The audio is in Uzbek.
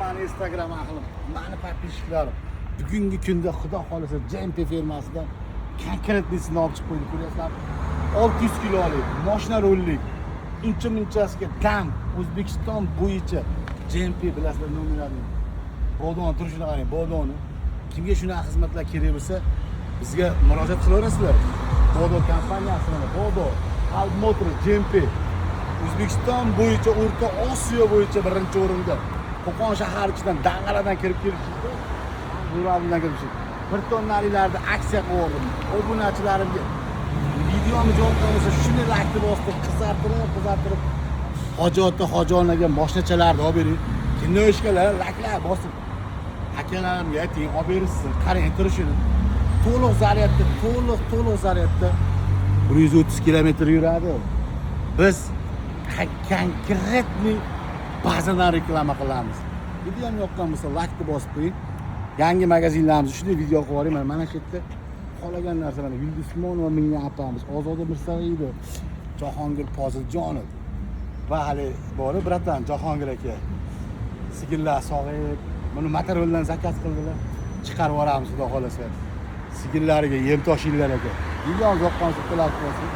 Mani Instagram ahlim, mani подписчиklarim. Bugungi kunda, xudo xohlasa, JMP firmasidan конкретный sini olib chiqib qo'ydik, ko'ryapsizlar. 600 kilolik moshina rullik, uncha munchasiga dam O'zbekiston bo'yicha JMP, bilasizlar, nomerlarni. Bodon turishini qarang, bodoni. Kimga shunaqa xizmatlar kerak bo'lsa, bizga murojaat qilaverasizlar. Bodo kompaniyasi mana Bodo, Alp Motor, JMP. O'zbekiston bo'yicha, O'rta Osiyo bo'yicha birinchi o'rinda. Qo'qon shahari ichidan Dang'aradan kirib kelishingizda, Nurabundan kirib kelishing. 1 tonnalilarni aksiya qilib yubordim. Obunachilarimga videomni yoqqan bo'lsa, shuni laykni bosib, qizartirib, qizartirib, hoji ota, hoji onaga moshinachalarni olib bering. Киношкаlar layklar bosib, akalarimga ayting, olib berishsin. Qarang turishini. To'liq zaryadda, to'liq, to'liq zaryadda 130 kilometr yuradi. Biz конкретный bazadan reklama qilamiz. Videom yoqqan bo'lsa, laykni bosib qo'ying. Yangi magazinlarimizni shunday video qilib yuboring. Mana shu yerda xohlagan narsa, mana Yulduz Usmonova mingan opamiz, Ozoda Mirsaidova, Jahongir Poziljonov va hali bor, братан, Jahongir aka. Sigirlar sog'ib, buni Motoroldan заказ qildilar. Chiqarib yuboramiz, xudo xohlasa. Sigirlariga yem toshinglar, aka. Videomiz yoqqan bo'lsa, layk bosing.